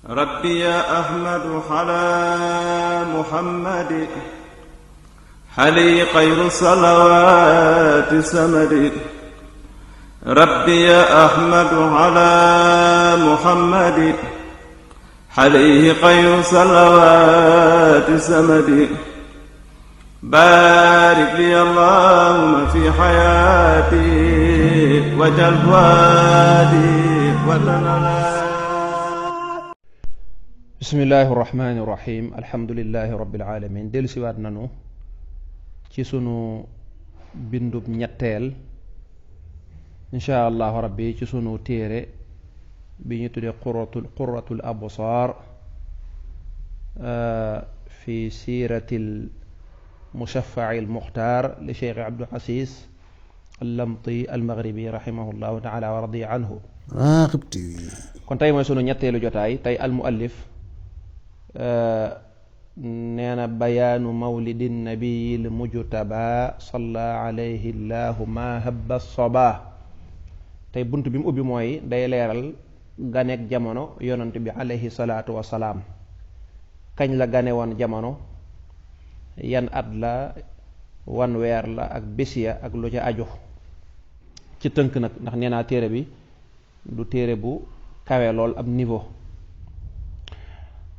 ربي يا أحمد على محمد حلي خير الصلوات سمد. ربي يا أحمد على محمد حليه خير الصلوات سمد. بارك لي اللهم في حياتي وجل فؤادي وتنالي. bismillaahi rahmaani rahiim alhamdulillaahi rabbil aalamiin dellu siwaat nanu ci sunu bindub ñetteel insha allahu rabbi ci sunu téere bi ñu tuddee qurratul absaar fi siiratil mushaffa'i al muxtaar li cheikh Abdul Aziz al-Lamti al-Maghribi rahimahullahu taala wa radiya anhu. kon tey mooy sunu ñetteelu jotaay. tey al muallif nee na bayaanu mawlidi nabiyil mujtaba salla alayhi llahu ma habba soba. tey bunt bi mu ubbi mooy day leeral ganeek jamono yonent bi alayhi salaatu wasalaam. kañ la gane woon jamono, yan at la, wan weer la ak bés ya ak lu ca aju ci tënk nag, ndax nee naa téere bi du téere bu kawe lool ab niveau.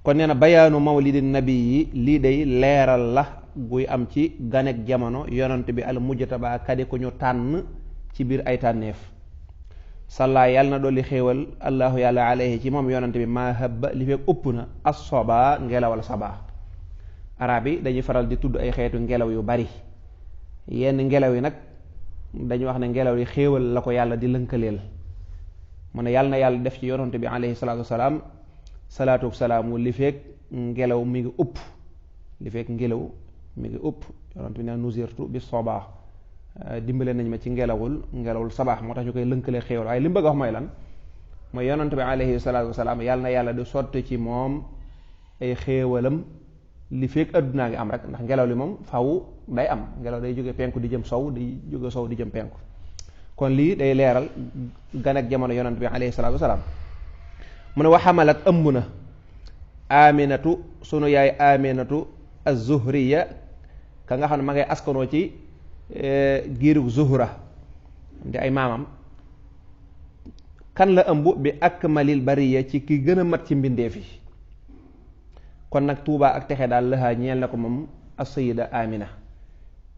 kon nee na bayaanu mawlidi nabi yi lii day leeral la guy am ci ganek jamono yonent bi al mujtaba kadi ko ñu tànn ci biir ay tànneef. salla yàlla na dolli xéewal allahu yàlla alayhi ci moom yonent bi maa habba li fekk ëpp na as-soba ngelawal sabaa. arab yi dañuy faral di tudd ay xeetu ngelaw yu bari. yenn ngelaw yi nag dañu wax ne ngelaw yi xéewal la ko yàlla di lënkaleel. mu ne yàlla na yàlla def ci yonent bi alayhi salaatu wasalaam salaatu wasalaamu li fekk ngelaw mi ngi upp, li fekk ngelaw mi ngi upp. yonent bi ne nusirtu bi sobaa, dimbale nañ ma ci ngelawul sabaax, moo tax ñu koy lënkale xéewal. waaye li mu bëgg a wax mooy lan, mooy yonent bi alayhi salaatu wasalaam yàlla na yàlla di sotti ci moom ay xéewalam li fekk addunaa ngi am rek, ndax ngelaw li moom faw day am. ngelaw day jóge penku di jëm sow, di jóge sow di jëm penku. kon lii day leeral gan ak jamono yonent bi alayhi salaatu wasalaam. mu ne wa xamalat ëmb na aminatu sunu yaay aminatu az-zuhriya, ka nga xam ne ma ngay askanoo ci giirug zuhra di ay maamam. kan la ëmb bi akmalil bariya ci ki gën a mat ci mbindeef yi. kon nag tuubaa ak texe daal lëhaa ñeel na ko moom as-sayyida amina.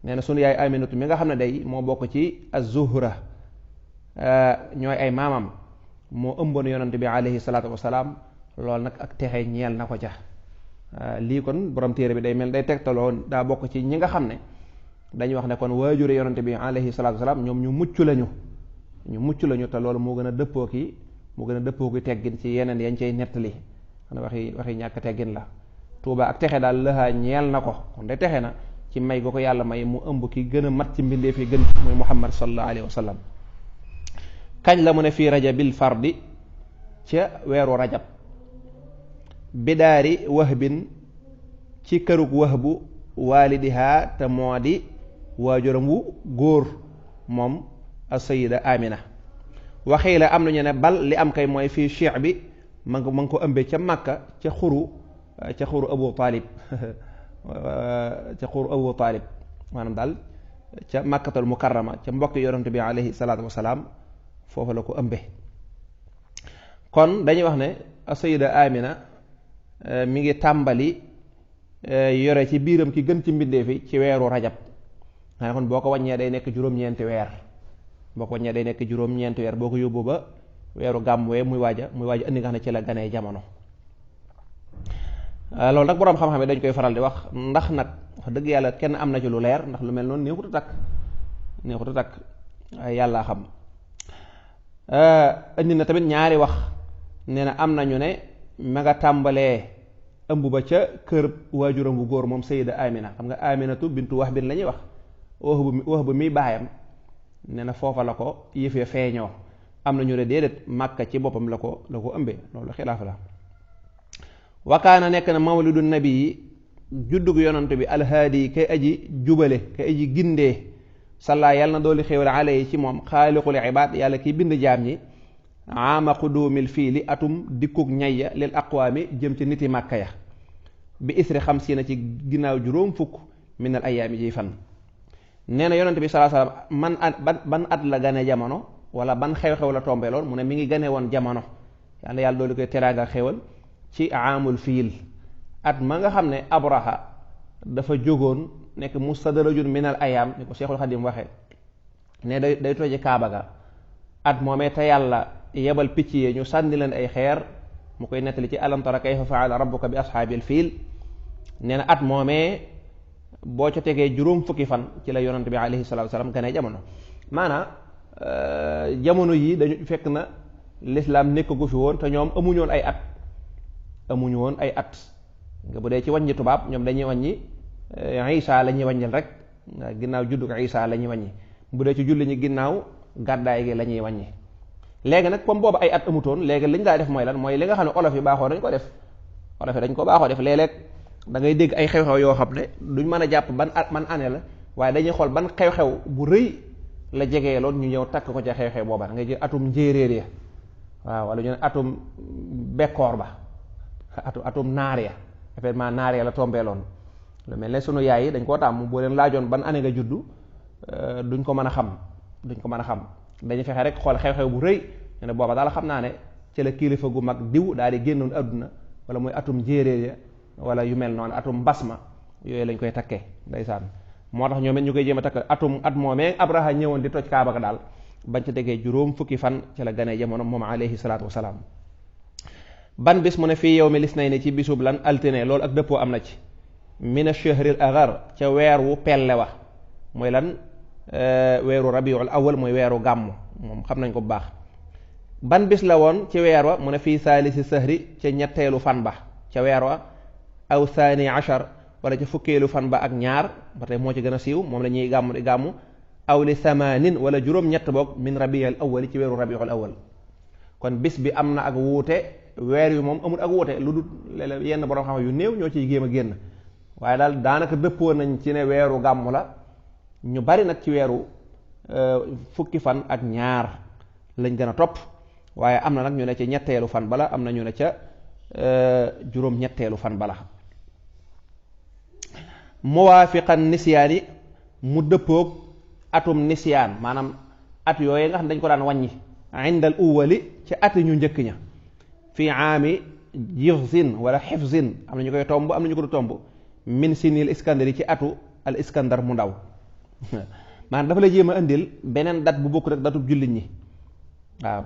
nee na sunu yaay aminatu mi nga xam ne day moo bokk ci az-zuhra, ñooy ay maamam, moo ëmboon yonante bi alayhi salaatu wasalaam. loolu nag ak texe ñeel na ko ca. lii kon borom téere bi day mel day tegtaloo daa bokk ci ñi nga xam ne dañuy wax ne kon waajure yonante bi alayhi salaatu wasalaam ñoom ñu mucc lañu te loolu moo gën a dëppoo ki teggin ci yeneen yañ cay nettali. xanaa waxi ñàkk teggin la. tuuba ak texe daal lëhaa ñeel na ko, kon day texe na ci may gu ko yàlla may mu ëmb ki gën a mat ci mbindeef yi gën muy muhammad sallallahu alayhi wa sallam. kañ la mu ne fii rajabil fardi ca weeru rajab, bidaari wahbin ci kërug wahbu waalidiha te moo di waajuram wu góor moom as-sayyida amina. waxii la am nañu ne bal li am kay mooy fii cheikh bi ma ngi ko ëmbee ca Makka ca xuru Abu Talib ca xuru Abu Talib, maanaam daal ca Makkatul Mukarrama ca mbokki yonent bi alayhi salaatu wasalaam foofu la ko ëmbe. kon dañuy wax ne as-sayyida amina mi ngi tàmbali yore ci biiram ki gën ci mbindeefi ci weeru rajab. xanaa kon boo ko wàññee day nekk juróom-ñeenti weer. boo ko yóbbu ba weeru gàmm wee muy waaja indi nga xam ne ci la ganee jamono. loolu nag boroom xam-xam yi dañ koy faral di wax, ndax nag wax dëgg yàlla kenn am na ci lu leer, ndax lu mel noonu neexut a takk yàllaa xam. indi na tamit ñaari wax. nee na am nañu ne ma nga tàmbalee ëmb ba ca kër waajuram bu góor moom sayyida amina. xam nga aminatu bintu Wahb la ñuy wax, Wahb mi baayam. nee na foofa la ko yëf ya feeñoo. am nañu ne déedéet Makka ci boppam la ko ëmbee. loolu xilaaf la. wakaana nekk na mawlidu nabi yi juddug yonant bi alhaadi kay aji jubale kay aji gindee salla yàlla na dooli xéewal alayhi ci moom xaaliqul ibaad yàlla kiy bind jaam ñi aama quduumil fiili atum dikkug ñayya lil aqwaami jëm ci niti màkka ya bi isri xamsiina ci ginnaaw juróom fukk minal ayaami jiy fan. nee na yonent bi sallallahu alayhi wasallam ban at la gane jamono wala ban xew-xew la tombe lool mu ne mi ngi gane woon jamono yàlla doolu koy teraanga xewal ci aamul fiil at ma nga xam ne Abraha dafa jógoon nekk mustadrajun minal ayaam ni ko Seexul Xadim waxee ne day toje Kaaba ga at moomee te yàlla yebal picc yi ñu sànni leen ay xeer mu koy nettali ci alam tara kayfa fa'ala rabbuka bi ashaabil fiil nee na at moomee boo ca tegee juróom fukki fan ci la yonante bi alayhi salaatu wasalaam gane jamono maanaam jamono yi dañu fekk na lislaam nekk gu fi woon te ñoom amuñu woon ay at nga bu dee ci wàññi tubaab ñoom dañuy wàññi Isa la ñuy wàññil rek ginnaaw juddug Isa la ñuy wàññi bu dee ci julli ñi ginnaaw gàddaay gi la ñuy wàññi léegi nag comme boobu ay at amutoon léegi liñ daa def mooy lan mooy li nga xam ne olof yi baaxoo dañ ko def olof yi dañ ko baaxoo def léeg-léeg da ngay dégg ay xew-xew yoo xam ne duñ mën a jàpp ban at man année la waaye dañuy xool ban xew-xew bu rëy la jegee loon ñu ñëw takk ko ca xew-xew booba da ngay jël atum njéeréer ya waaw wala ñu ne atum bekkoor ba atum naar ya événement naar ya la tombeeloon lu mel ne sunu yaay yi dañ koo tàmm boo leen laajoon ban année nga juddu duñ ko mën a xam dañu fexe rek xool xew-xew bu rëy ñu ne booba daal xam naa ne ci la kilifa gu mag diw daal di génnoon adduna wala muy atum njéeréer ya wala yu mel noonu atum mbasma yooyu lañ koy takkee ndeysaan moo tax ñoom it ñu koy jéem a takk at moomee Abraha ñëwoon di toj Kaaba ga daal bañ ca tegee juróom fukki fan ci la ganee jamono moom alayhi salaatu wasalaam. ban bis mu ne fii yawmi lisnayni ci bisub lan altine loolu ak dëppoo am na ci mina shahril agar ca weer wu pelle wa mooy lan weeru rabiul awal mooy weeru gàmm moom xam nañ ko bu baax. ban bis la woon ci weer wa mu ne fii saalisi sahri ca ñetteelu fan ba ca weer wa aw thani achar wala ca fukkeelu fan ba ak ñaar ba tey moo ci gën a siiw moom la ñuy gàmm di gàmmu aw li samanin wala juróom-ñett boog min rabiul awali ci weeru rabiul awal kon bis bi am na ak wuute weer yu moom amul ak wuute lu dul léeg-léeg yenn borom xam yu néew ñoo ciy géem a génn waaye daal daanaka dëppoo nañ ci ne weeru gàmm la ñu bari nag ci weeru fukki fan ak ñaar lañ gën a topp waaye am na nag ñu ne ca ñetteelu fan bala am na ñu ne ca juróom-ñetteelu fan bala muwaafiqan nisyaan yi mu dëppoog atum nisyaan maanaam at yooyu nga xam ne dañ ko daan wàññi indal uwali ci ati ñu njëkk ña fi aami jifzin wala xifzin am na ñu koy tomb am na ñu ko du tomb min sinil iskandar yi ci atu al iskandar mu ndaw maanaam dafa la jéem a indil beneen dat bu bokk rek datub jullit ñi waaw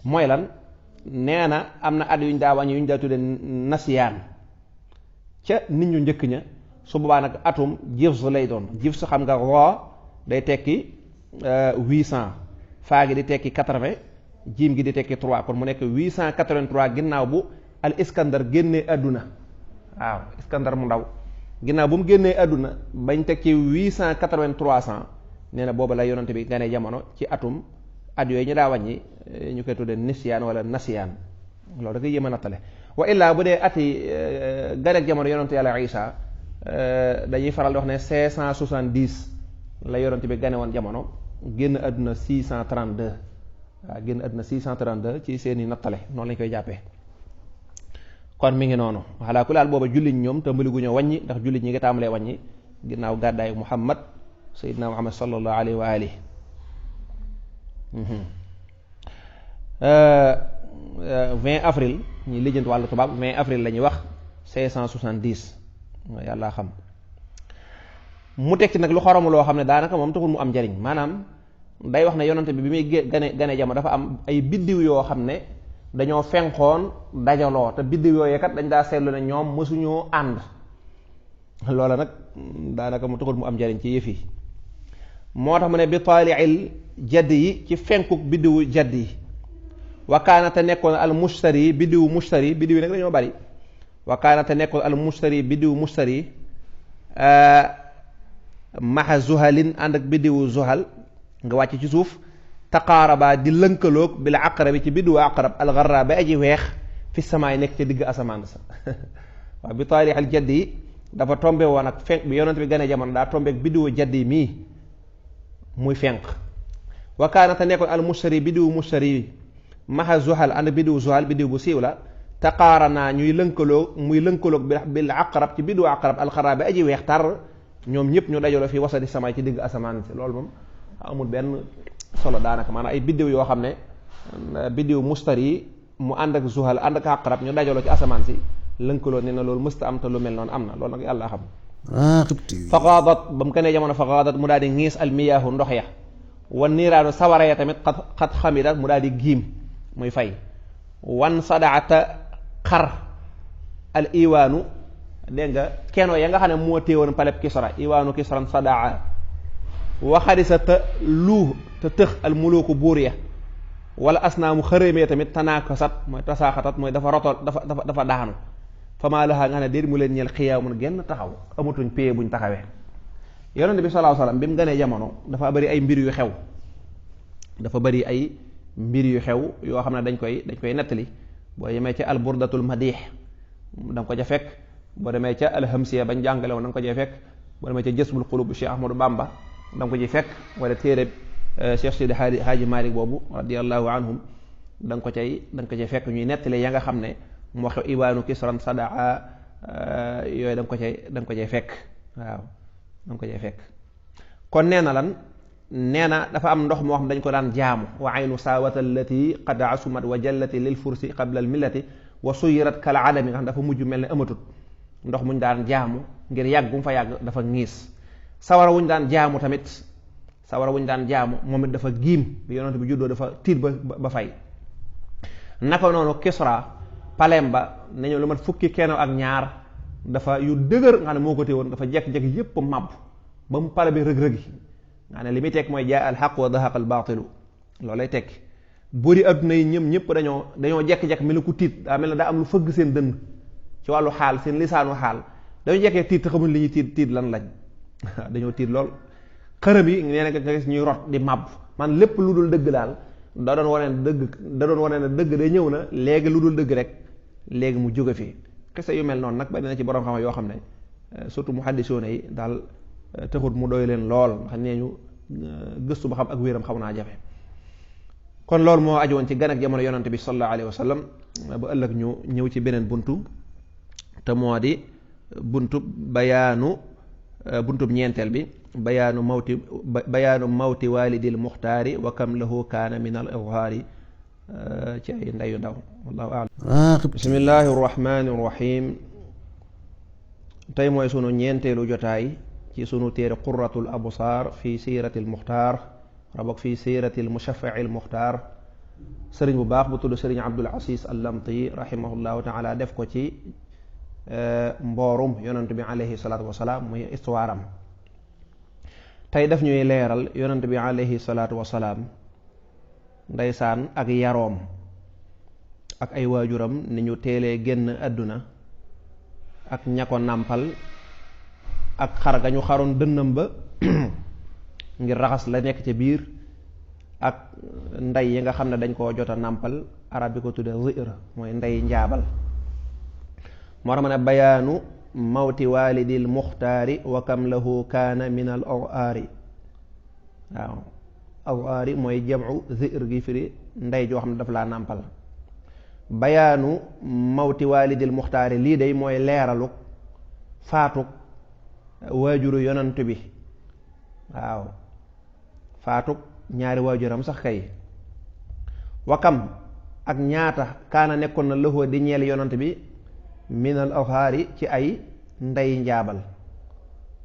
mooy lan nee na am na at yuñ daa wàññi yuñ daa tudde nasiyaan ca nit ñu njëkk ña su boobaa nag atum jifz lay doon jifz xam nga roo day tekki 800 faa gi di tekki 80 jiim gi di tekki 3 kon mu nekk 883 ginnaaw bu al iskandar génnee àdduna waaw iskandar mu ndaw ginnaaw bu mu génnee àdduna bañ teg ci 883 nee na booba la yonante bi ganee jamono ci atum at yooyu ñu daa wàññi ñu koy tuddee nisyaan wala nasiyaan loolu da koy yéem a nattale wa illaa bu dee ati ganeek jamono yonante yàlla Isa dañuy faral di wax ne 570 la yonante bi gane woon jamono génn àdduna 632 waaw génn àdduna 632 ci seeni nattale noonu lañ koy jàppee kon mi ngi noonu xalaa ku laal booba jullit ñoom tàmbali gu ñoo wàññi ndax jullit ñi nga tàmbalee wàññi ginnaaw gàddaayu Muhammad Seydina Muhammad sallallahu alayhi wa alihi 20 avril ñi lijjanti wàllu tubaab 20 avril la ñuy wax 570 yàlla xam mu teg ci nag lu xoromu loo xam ne daanaka moom taxul mu am njariñ maanaam day wax ne yonante bi muy gane jamono dafa am ay biddiw yoo xam ne dañoo fenqoon dajaloo te biddiw yooyu kat dañ daa seetlu ne ñoom mësuñoo ànd loola nag daanaka mu taxul mu am njariñ ci yëf yi moo tax mu ne bi taaliil jadd yi ci fenkuk biddiwu jadd yi wakaanate nekkoon al mustari biddiwu mustari biddiw yi nag dañoo bari wakaanate nekkoon al mustari biddiwu mustari maxa zuhalin ànd ak biddiwu zuhal nga wàcc ci suuf taqaaraba di lënkaloog bil aqrabi ci biddiwu aqrab algarra ba aji weex fi samaay nekk ca digg asamaan sa waaw bi taarix al jadd yi dafa tombe woon ak fenk bi yonent bi gane jamono daa tombeek biddiwu jadd yi mii muy fenq wakaanate nekkoon al mustari biddiwu mustari maxa zuhal ànd biddiw zuhal biddiw bu siiw la taqaaranaa muy lënkaloog bil aqrab ci biddiw aqrab alxaraa bi aji weex tar ñoom ñëpp ñu dajaloo fi wasadi samaay ci digg asamaan si loolu moom amul benn solo daanaka maanaam ay biddiw yoo xam ne biddiw mustari mu ànd ak zuhal ànd ak aqrab ñu dajaloo ci asamaan si lënkaloo ne na loolu mësta am te lu mel noonu am na loolu nag yàlla xam faqaadat ba mu ko nee jamono faqaadat mu daal di ngiis almiyaahu ndox ya wan niiraanu sawara ya tamit xat xamidat mu daal di giim muy fay wan sadaata xar al iwaanu dégg nga keno ya nga xam ne moo téewoon paleb kisra iwaanu kisran sadaa waxadisa te luu te tëx al mulooku buur ya wala asnaamu xërëmee tamit tanaakasat mooy tasaaxatat mooy dafa rotol dafa daanu famaa lahaa nga xam ne déet mu leen ñeel xiyaamun genn taxaw amatuñ paye buñ taxawee yonent bi sallallahu alayhi wasallam bi mu gënee jamono dafa bari ay mbir yu xew dafa bari ay mbir yu xew yoo xam ne dañ koy nettali boo demee ca alburdatul madih da nga ko ja fekk boo demee ca alhamsiya bañ jàngale woon da nga ko ja fekk boo demee ca jësbul xulub bu Cheikh Ahmadou Bamba da nga ko ji fekk wala téere Cheikh Sidi Haaji Malik boobu radiallahu anhum da nga ko cay fekk ñuy nettali ya nga xam ne mu wax iwaanu kisran sadaa yooyu da nga ko cay fekk waaw da nga ko cay fekk kon nee na lan nee na dafa am ndox moo xam dañ ko daan jaamu wa aynu saawata allati qad asumat wa jallati lil fursi qabla al millati wa suyirat kal alami nga xam dafa mujj mel ne amatut ndox muñ daan jaamu ngir yàgg bu mu fa yàgg dafa ngiis sawara wuñ daan jaamu tamit moom it dafa giim bi yonent bi juddoo dafa tiit ba fay naka noonu Kisra palem ba nañu lu mat fukki keno ak ñaar dafa yu dëgër nga ne moo ko téewoon dafa jekk-jekk yépp màbb ba mu pale bi rëg-rëgi nga ne li muy tekk mooy jaa al xaq wa dahaqa al baatilu loolu lay tekki buri adduna yi ñëpp dañoo jekk-jekk mel ni ku tiit daa mel ne daa am lu fëgg seen dënn ci wàllu xaal seen lisaanu xaal dañoo jekkee tiit te xamuñ li ñuy tiit lan lañ dañoo tiit lool xërëm yi nee na nga gis ñuy rot di màbb man lépp lu dul dëgg daal da doon wane ne dëgg day ñëw na léegi lu dul dëgg rek léegi mu jóge fii xisa yu mel noonu nag bari na ci borom xam yoo xam ne surtout muhaddisuuna yi daal taxut mu doy leen lool ndax nee ñu gëstu ba xam ak wéeram xaw naa jafe kon loolu moo aju woon ci gan ak jamono yonante bi sallallahu alayhi wa sallam ba ëllëg ñu ñëw ci beneen buntu te moo di buntub ñeenteel bi bayaanu mawti walidil muxtaari wa kam lahu kaana min al izhaari ci ay ndeyu ndaw wallahu a'lam bismillahi rahmani rahim tey mooy sunu ñeenteelu jotaay ci sunu téere qurratul absaar fi siiratil muxtaar rabok fi siiratil mushaffi'il muxtaar sëriñ bu baax bu tudd sëriñ Abdul Aziz Al-Lamti rahimahullahu taala def ko ci mboorum yonent bi alayhi salaatu wasalaam muy histoire am tey daf ñuy leeral yonent bi alayhi salaatu wasalaam ndeysaan ak yaroom ak ay waajuram ni ñu teelee génn àdduna ak ña ko nàmpal ak xar ga ñu xaroon dënnam ba ngir raxas la nekk ca biir ak ndey yi nga xam ne dañ koo jot a nàmpal arab bi ko tudde zi'r mooy ndey njaabal moo tax ma ne bayaanu mawti walidil muxtaari wa kam lahu kaana min al awaari waaw awaari mooy jamcu zi'r gi firi ndey joo xam ne daf laa nàmpal bayaanu mawti walidil muxtaari lii day mooy leeraluk faatuk waajuru yonant bi waaw faatuk ñaari waajuram sax kay wakam ak ñaata kaana nekkoon na lëxoo di ñeel yonant bi minal awhaari ci ay ndey njaabal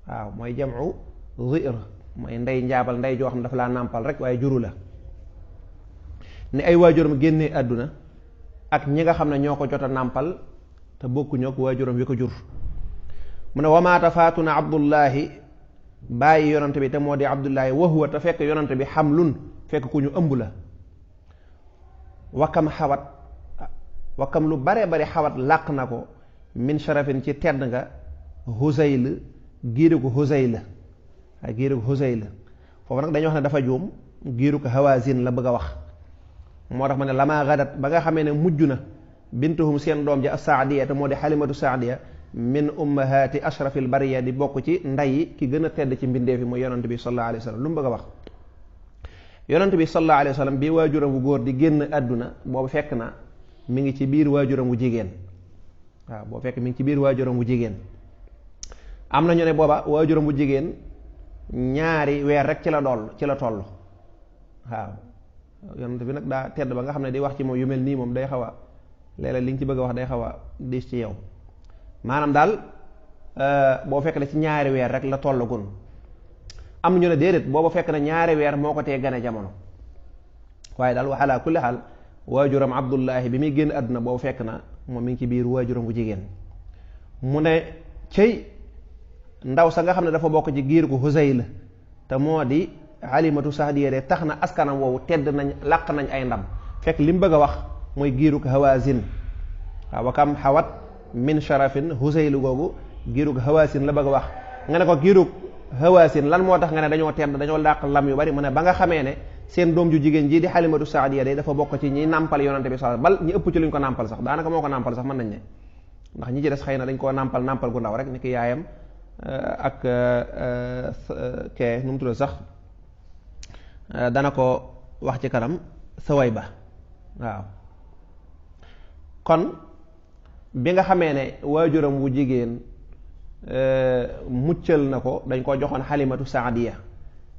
waaw mooy jam'u zi'r mooy ndey njaabal ndey joo xam ne dafa laa nàmpal rek waaye juru la ni ay waajuram génnee àdduna ak ñi nga xam ne ñoo ko jot a nàmpal te bokkuñu ak waajuram wi ko jur mu ne wamaata faatuna abdullahi bàyyi yonante bi te moo di abdullahi wa huwa te fekk yonante bi xamlun fekk ku ñu ëmb la wakam lu bare bari xawat làq na ko min sharafin ci tedd nga Huzayl giiru ko Huzayl ay giiru ko Huzayl foofu nag dañuy wax ne dafa juum giiru ko Hawazin la bëgg a wax moo tax ma ne lama gadat ba nga xamee ne mujj na bintuhum seen doom ja as-Saadiya te moo di Halimatu Saadiya min ummahaati ashrafil bariya di bokk ci nday ki gën a tedd ci mbindeef yi mooy yonante bi sallallahu alayhi wa sallam lu mu bëgg a wax yonent bi sallallahu alayhi wa sallam bi waajuram wu góor di génn àdduna boobu fekk na mi ngi ci biir waajuram wu jigéen waaw boo fekk mi ngi ci biir waajuram wu jigéen am na ñu ne booba waajuram wu jigéen ñaari weer rek ci la toll waaw yonent bi nag daa tedd ba nga xam ne di wax ci moom yu mel nii moom day xaw a léeg-léeg li nga ci bëgg a wax day xaw a diis ci yow maanaam daal boo fekk ne ci ñaari weer rek la tollagun am na ñu ne déedéet booba fekk na ñaari weer moo ko tee gane jamono waaye daal wa ala kulli xaal waajuram Abdullahi bi muy génn àdduna boobu fekk na moom mi ngi ci biir waajuram bu jigéen mu ne cëy ndaw sa nga xam ne dafa bokk ci giir gu Huzayl te moo di Halimatu Saadiya de tax na askanam woowu tedd nañ làq nañ ay ndam fekk li mu bëgg a wax mooy giirug Hawazin waaw wa kam xawat min sharafin Huzayl googu giirug Hawazin la bëgg a wax nga ne ko giirug Hawazin lan moo tax nga ne dañoo tedd dañoo làq lam yu bari mu ne ba nga xamee ne seen doom ju jigéen ji di Halimatu Saadiya de dafa bokk ci ñi nàmpal yonante bi sax bal ñi ëpp ci luñ ko nàmpal sax daanaka moo ko nàmpal sax mën nañ ne ndax ñi ci des xëy na dañ koo nàmpal gu ndaw rek ni ki yaayam ak kee nu mu tudd sax dana ko wax ci kanam Suwayba waaw kon bi nga xamee ne waajuram wu jigéen muccal na ko dañ koo joxoon Halimatu Saadiya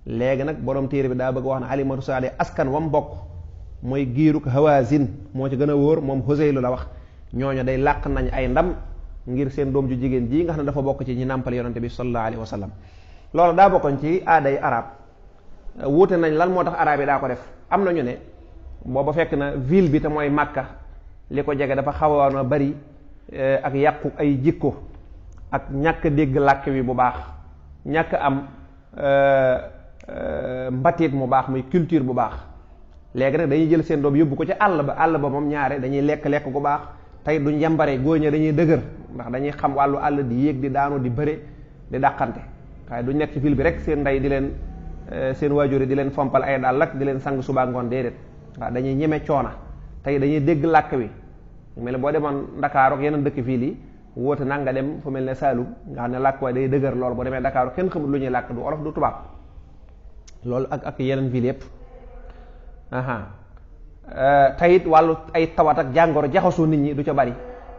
léegi nag borom téere bi daa bëgg wax ne Halimatu Saadiya askan wam bokk mooy giirug Hawazin moo ci gën a wóor moom Huzaylu la wax ñooñu day làq nañ ay ndam ngir seen doom ju jigéen ji nga xam ne dafa bokk ci ñi nàmpal yonante bi sallallahu alayhi wa sallam loolu daa bokkoon ci aaday arab wuute nañ lan moo tax arab yi daa ko def am na ñu ne booba fekk na ville bi te mooy Makka li ko jege dafa xawoon a bari ak yàqu ay jikko ak ñàkk dégg làkk wi bu baax ñàkk am mbatiit mu baax muy culture bu baax léegi nag dañuy jël seen doom yóbbu ko ci àll ba moom ñaare dañuy lekk gu baax tey duñ yambare góoñe dañuy dëgër ndax dañuy xam wàllu àll di yéeg di daanu di bëre di dàqante waaye duñ nekk ci ville bi rek seen ndey di leen seen waajur yi di leen fompal ay dàll ak di leen sang suba ngoon déedéet waaw dañuy ñeme coona tey dañuy dégg làkk wi mel ne boo demoon Dakar ak yeneen dëkk fii lii wóote nag nga dem fu mel ne Saalum nga xam ne làkk waaye day dëgër lool boo demee Dakar kenn xamul lu ñuy làkk du olof du tubaab loolu ak yeneen ville yépp tayit wàllu ay tawat ak jàngoro jaxasoo nit ñi du ca bari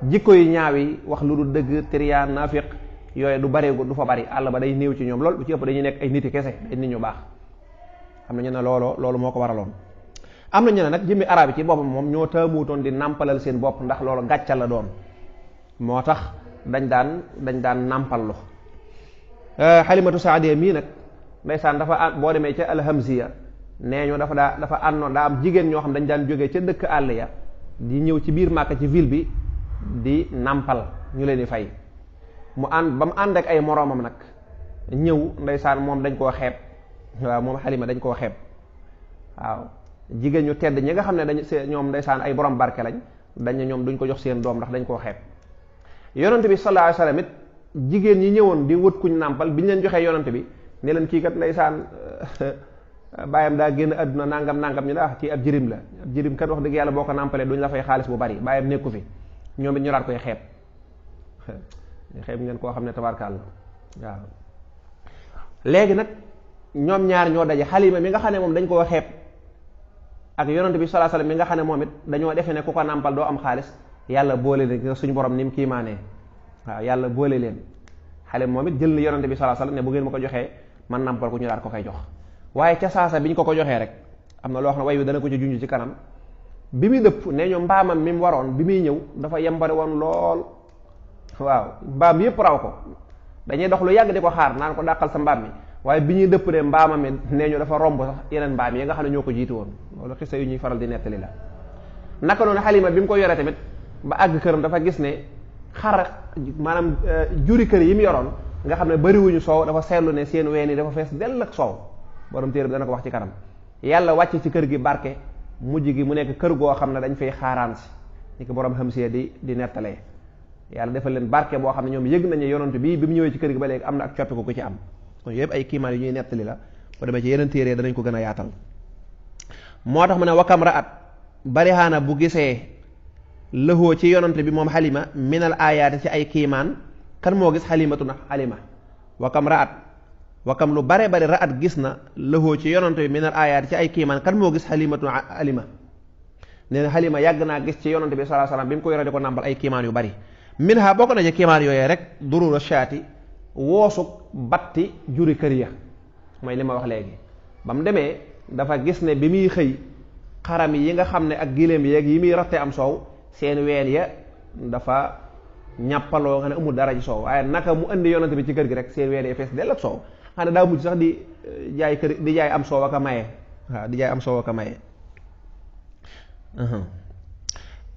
jikko yu ñaaw yi wax lu du dëgg triyaan naafiq yooyu du bareegu du fa bari àll ba day néew ci ñoom lool lu ci ëpp dañuy nekk ay niti kese ay nit ñu baax am na ñu ne loolu moo ko waraloon am na ñu ne nag jëmmi arab yi ci boppam moom ñoo taamuutoon di nàmpalal seen bopp ndax loolu gàcca la doon moo tax dañ daan nàmpallu Halimatu Saadiya mii nag ndeysaan dafa boo demee ca alhamziya nee ñu dafa àndoon daa am jigéen ñoo xam dañ daan jógee ca dëkk àll ya di ñëw ci biir Màkka ci ville bi di nàmpal ñu leen di fay mu ànd ak ay moroomam nag ñëw ndeysaan moom dañ koo xeeb waaw moom Halima dañ koo xeeb waaw jigéen ñu tedd ñi nga xam ne ñoom ndeysaan ay borom barke lañ dañ ne ñoom duñ ko jox seen doom ndax dañ koo xeeb yonent bi sallallahu alayhi wasallam it jigéen ñi ñëwoon di wut kuñ nàmpal bi ñu leen joxee yonent bi ne leen kii kat ndeysaan baayam daa génn àdduna nangam ñu ne kii ab jirim la ab jirim kat wax dëgg yàlla boo ko nàmpalee duñ la fay xaalis bu bari baayam nekku fi ñoom it ñu daat koy xeeb ngeen koo xam ne tabarkàlla waaw léegi nag ñoom ñaar ñoo daje Halima mi nga xam ne moom dañ koo xeeb ak yonent bi sallallahu alayhi wasallam mi nga xam ne moom it dañoo defe ne ku ko nàmpal doo am xaalis yàlla boole leen suñu borom ni mu kiimaanee waaw yàlla boole leen Halima moom it jël na yonent bi sallallahu alayhi wasallam ne bu ngeen ma ko joxee man nàmpal ko ñu daat ko koy jox waaye ca saasa bi ñu ko joxee rek am na loo xam ne way wi dana ko ci junj ci kanam bi muy dëpp nee ñu mbaamam mi mu waroon bi muy ñëw dafa yembare woon lool waaw mbaam yépp raw ko dañuy dox lu yàgg di ko xaar naan ko dàqal sa mbaam mi waaye bi ñuy dëpp de mbaamam mi nee ñu dafa romb sax yeneen mbaam yi nga xam ne ñoo ko jiitu woon loolu xisa yu ñuy faral di nettali la naka noonu Halima bi mu ko yoree tamit ba àgg këram dafa gis ne xar maanaam juri kër yi mu yoroon nga xam ne bariwuñu soow dafa seetlu ne seen ween yi dafa fees dell ak soow borom téere bi dana ko wax ci kanam yàlla wàcc ci kër gi barke mujj gi mu nekk kër goo xam ne dañ fay xaaraan si ni ko borom xam si di nettalee yàlla defal leen barke boo xam ne ñoom yëg nañu yonent bi mu ñëwee ci kër gi ba léegi am na ak coppiku ko ci am kon yëpp ay kiimaan yu ñuy nettali la boo demee ci yeneen téere danañ ko gën a yaatal moo tax mu ne wakam raat barihaana bu gisee lëxoo ci yonent bi moom Halima minal aayaati ci ay kiimaan kan moo gis Halimatu na Halima wakam raat wakam lu bare bari ra'at gis na lëxoo ci yonante bi minal ayaat ci ay kiimaan kan moo gis xalimatu alima nee na xalima yàgg naa gis ci yonante bi sallallahu alayhi wasallam bi mu ko yore di ko nàmpal ay kiimaan yu bari min ha bokk na ci kiimaan yooyee rek durura shaati woosuk batti juri kër ya mooy li ma wax léegi ba mu demee dafa gis ne bi muy xëy xaram yi nga xam ne ak giléem yeeg yi muy ratte am soow seen ween ya dafa ñàppaloo nga ne amul dara ci soow waaye naka mu indi yonante bi ci kër gi rek seen ween ya fees dell ak soow xam ne daa mujj sax di jaay kër di jaay am soow ak a maye waaw di jaay am soow ak a maye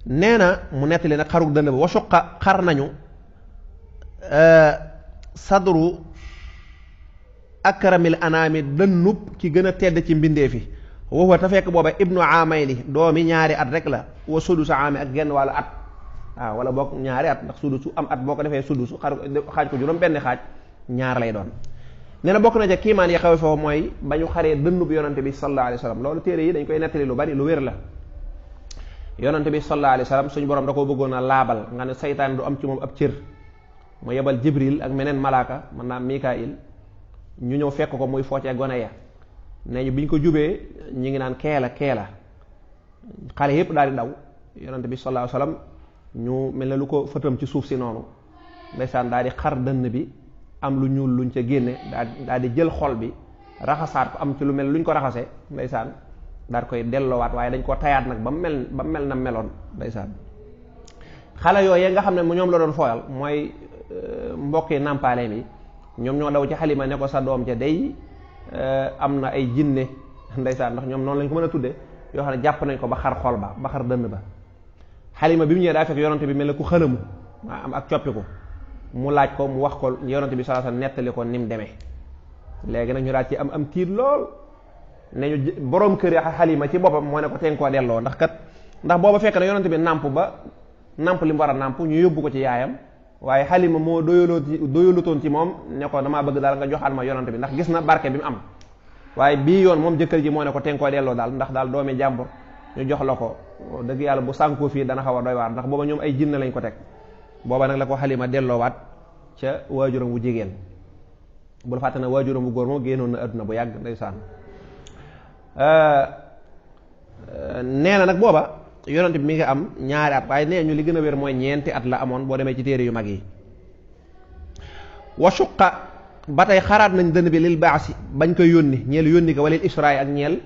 nee na mu nettali nag xarug dënn ba wasuqa xar nañu sadru akramil anaami dënnub ki gën a tedd ci mbindeefi waxwa te fekk booba ibnu amayni doomi ñaari at rek la wa sudusu aami ak genn wàllu at waaw wala boog ñaari at ndax sudusu am at boo ko defee sudusu xaaj ko juróom benn xaaj ñaar lay doon nee na bokk na ca kiimaan ya xawe foofu mooy ba ñu xaree dënnub yonante bi sallallahu alayhi wa sallam loolu téere yi dañ koy nettali lu bari lu wér la yonante bi sallallahu alayhi wa sallam suñu borom da koo bëggoon a laabal nga ne saytaan du am ci moom ab cër mu yebal jibril ak meneen malaaka mën naa mikail ñu ñëw fekk ko muy foocee gone ya nee ñu bi ñu ko jubee ñu ngi naan keela xale yépp daal di daw yonante bi sallallahu alayhi wa sallam ñu mel ne lu ko fëtam ci suuf si noonu ndeysaan daal di xar dënn bi am lu ñuul luñ ca génne daal di jël xol bi raxasaat ko am ci lu mel luñ ko raxase ndeysaan daal koy delloowaat waaye dañ ko tayaat nag ba mu mel na meloon ndeysaan xale yooyu nga xam ne mu ñoom la doon fooyal mooy mbokki nàmpaale mi ñoom ñoo daw ci xalima ne ko sa doom ja day am na ay jinne ndeysaan ndax ñoom noonu lañ ko mën a tudde yoo xam ne jàpp nañ ko ba xar xol ba xar dënn ba xalima bi mu ñëwee daa fekk yonante bi mel ne ku xëlamu maa am ak coppiku mu laaj ko mu wax ko yonante bi sallallahu alayhi wasallam nettali ko ni mu demee léegi nag ñu daal ci am tiit lool ne ñu borom kër xalima ci boppam moo ne ko teen koo delloo ndax booba fekk na yonante bi nàmp li mu war a nàmp ñu yóbbu ko ci yaayam waaye xalima moo doyalutoon ci moom ne ko damaa bëgg daal nga joxaat ma yonante bi ndax gis na barke bi mu am waaye bii yoon moom jëkkër ji moo ne ko teen koo delloo daal ndax daal doomi jàmbur ñu jox la ko dëgg yàlla bu sànkoo fii dana xaw a doy waar ndax booba ñoom ay jinne lañ ko teg booba nag la ko xalima delloowaat ca waajuram bu jigéen bul fàtte na waajuram bu góor moo génnoon na adduna bu yàgg ndeysaan nee na nag booba yonante bi mi ngi am ñaari at waaye nee ñu li gën a wér mooy ñeenti at la amoon boo demee ci téere yu mag yi wa suqa ba tey xaraat nañ dënn bi lil baasi bañ koy yónni ñeel yónni ko wala israa ak ñeel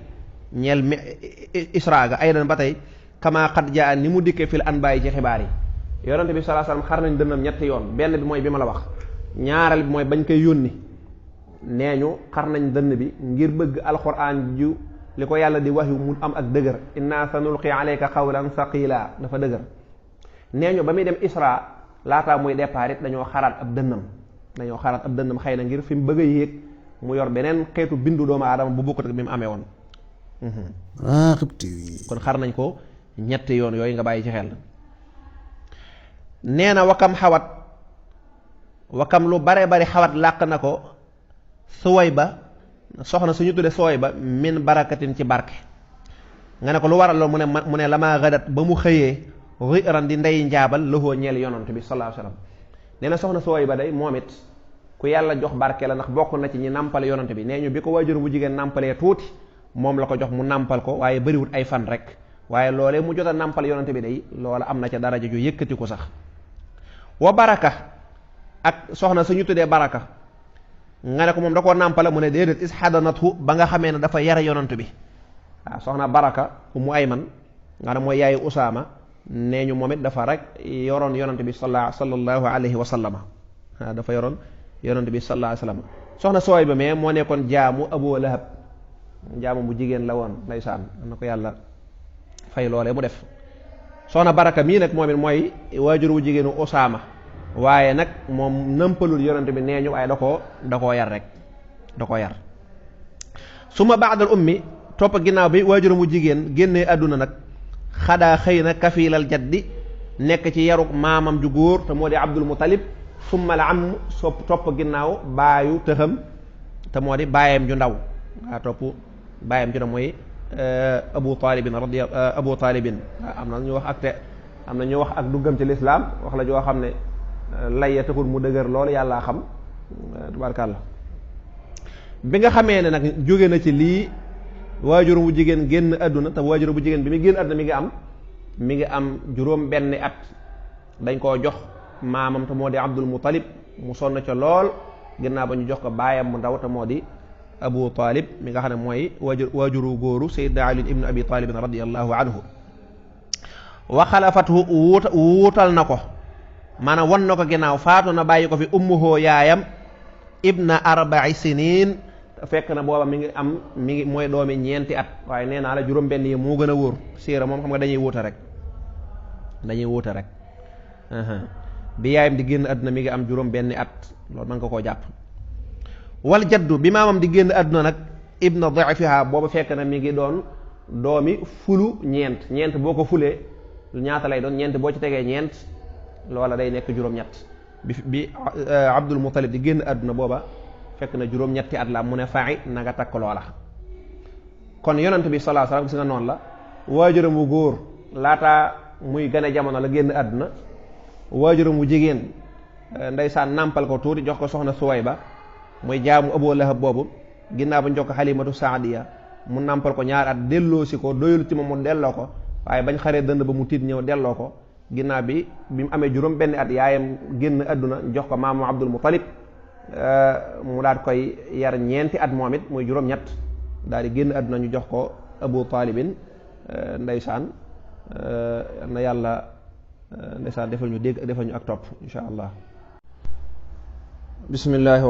israa ga aydan ba tey kama xat jaa ni mu dikkee fil anbaay ci xibaar yi yonante bi sallallahu alayhi wasallam xar nañ dënnam ñetti yoon benn bi mooy bi ma la wax ñaareel bi mooy bañ koy yónni nee ñu xar nañ dënn bi ngir bëgg alxuraan ju li ko yàlla di wax yu mu am ak dëgër inna sanulqi alayka qawlan saqila dafa dëgër nee ñu ba muy dem isra laataa muy départ it dañoo xaraat ab dënnam xëy na ngir fi mu bëgg a yéeg mu yor beneen xeetu bindu doomu aadama bu bokkut ak bi mu amee woon kon xar nañ ko ñetti yoon yooyu nga bàyyi ci xel nee na wakam lu bare bari xawat làq na ko Suwayba soxna suñu tudde Suwayba min barakatin ci barke nga ne ko lu waral loolu mu ne la maa gadat ba mu xëyee ri'ran di ndey njaabal loxoo ñeel yonant bi sallallahu alayhi wasallam nee na soxna Suwayba day moom it ku yàlla jox barke la ndax bokk na ci ñi nàmpal yonant bi nee ñu bi ko waajur bu jigéen nàmpalee tuuti moom la ko jox mu nàmpal ko waaye bariwut ay fan rek waaye loolee mu jot a nàmpal yonante bi day loola am na ca daraja ju yëkkati ko sax wa baraka ak soxna suñu tuddee baraka nga ne ko moom da koo nàmpale mu ne déedéet is xadanatu ba nga xamee ne dafa yara yonant bi waaw soxna baraka mu ayman nga ne mooy yaayu usaama nee ñu moom it dafa rek yoroon yonante bi sallallahu alayhi wa sallama waaw dafa yoroon yonante bi sallallahu alayhi wa sallam soxna sooy ba mais moo nekkoon jaamu Abu Lahab jaamu bu jigéen la woon ndeysaan na ko yàlla fay loolee mu def soxna baraka mii nag moom it mooy waajur wu jigéenu Usaama waaye nag moom nëmpalul yonante bi nee ñu waaye da koo yar rek da koo yar suma ba'dal ummi topp ginnaaw bi waajuram wu jigéen génnee àdduna nag xadaa xëy na kafiilal jaddi nekk ci yaruk maamam ju góor te moo di Abdul Muttalib summa la am topp ginnaaw baayu tëxam te moo di baayam ju ndaw waa topp baayam ju ndaw mooy Abu Taalibin Abu Taalibin am na ñu wax ak te am na ñu wax ak duggam ci lislaam wax la joo xam ne lay taxul mu dëgër loolu yàllaa xam tubaarkàlla bi nga xamee ne nag jóge na ci lii waajur bu jigéen génn àdduna te waajur bu jigéen bi muy génn àdduna mi ngi am juróom benni at dañ koo jox maamam te moo di Abdul Muttalib mu sonn ca lool ginnaaw ba ñu jox ko baayam mu ndaw te moo di Abu Talib mi nga xam ne mooy waajuru góoru Sayyidina Ali ibn Abi Talib radiyallahu anhu wa xalafathu wuutal na ko maanaam wan na ko ginnaaw faatu na bàyyi ko fi ummuhu yaayam ibna 4 sinin fekk na booba mi ngi mooy doomi ñeenti at waaye nee naa la juróom benn yi moo gën a wóor siira moom xam nga dañuy wuute rek bi yaayam di génn àdduna mi ngi am juróom benni at loolu mën nga koo jàpp wal jaddu bi maamam di génn àdduna nag ibna difiha booba fekk na mi ngi doon doomi fulu ñeent boo ko fulee ñaata lay doon ñeent boo ci tegee ñeent loola day nekk juróom-ñett bi Abdul Muttalib di génn àdduna booba fekk na juróom-ñetti at la mu ne fa'i na nga takk loola kon yonent bi sallallahu alayhi wasallam gis nga noonu la waajuram wu góor laataa muy gane jamono la génn àdduna waajuram wu jigéen ndeysaan nàmpal ko tuuti jox ko soxna Suwayba muy jaamu Abu Lahab boobu ginnaaw ba ñu jox ko Halimatu Saadiya mu nàmpal ko ñaar at delloo si ko doyul ci moom mu delloo ko waaye bañ xaree dënd ba mu tiit ñëw delloo ko ginnaaw bi mu amee juróom benn at yaayam génn àdduna jox ko maamu Abdul Muttalib mu daal koy yar ñeenti at moom it muy juróom-ñett daal di génn àdduna ñu jox ko Abu Talibin ndeysaan na yàlla ndeysaan defal ñu dégg defal ñu ak topp insha allah bismillahi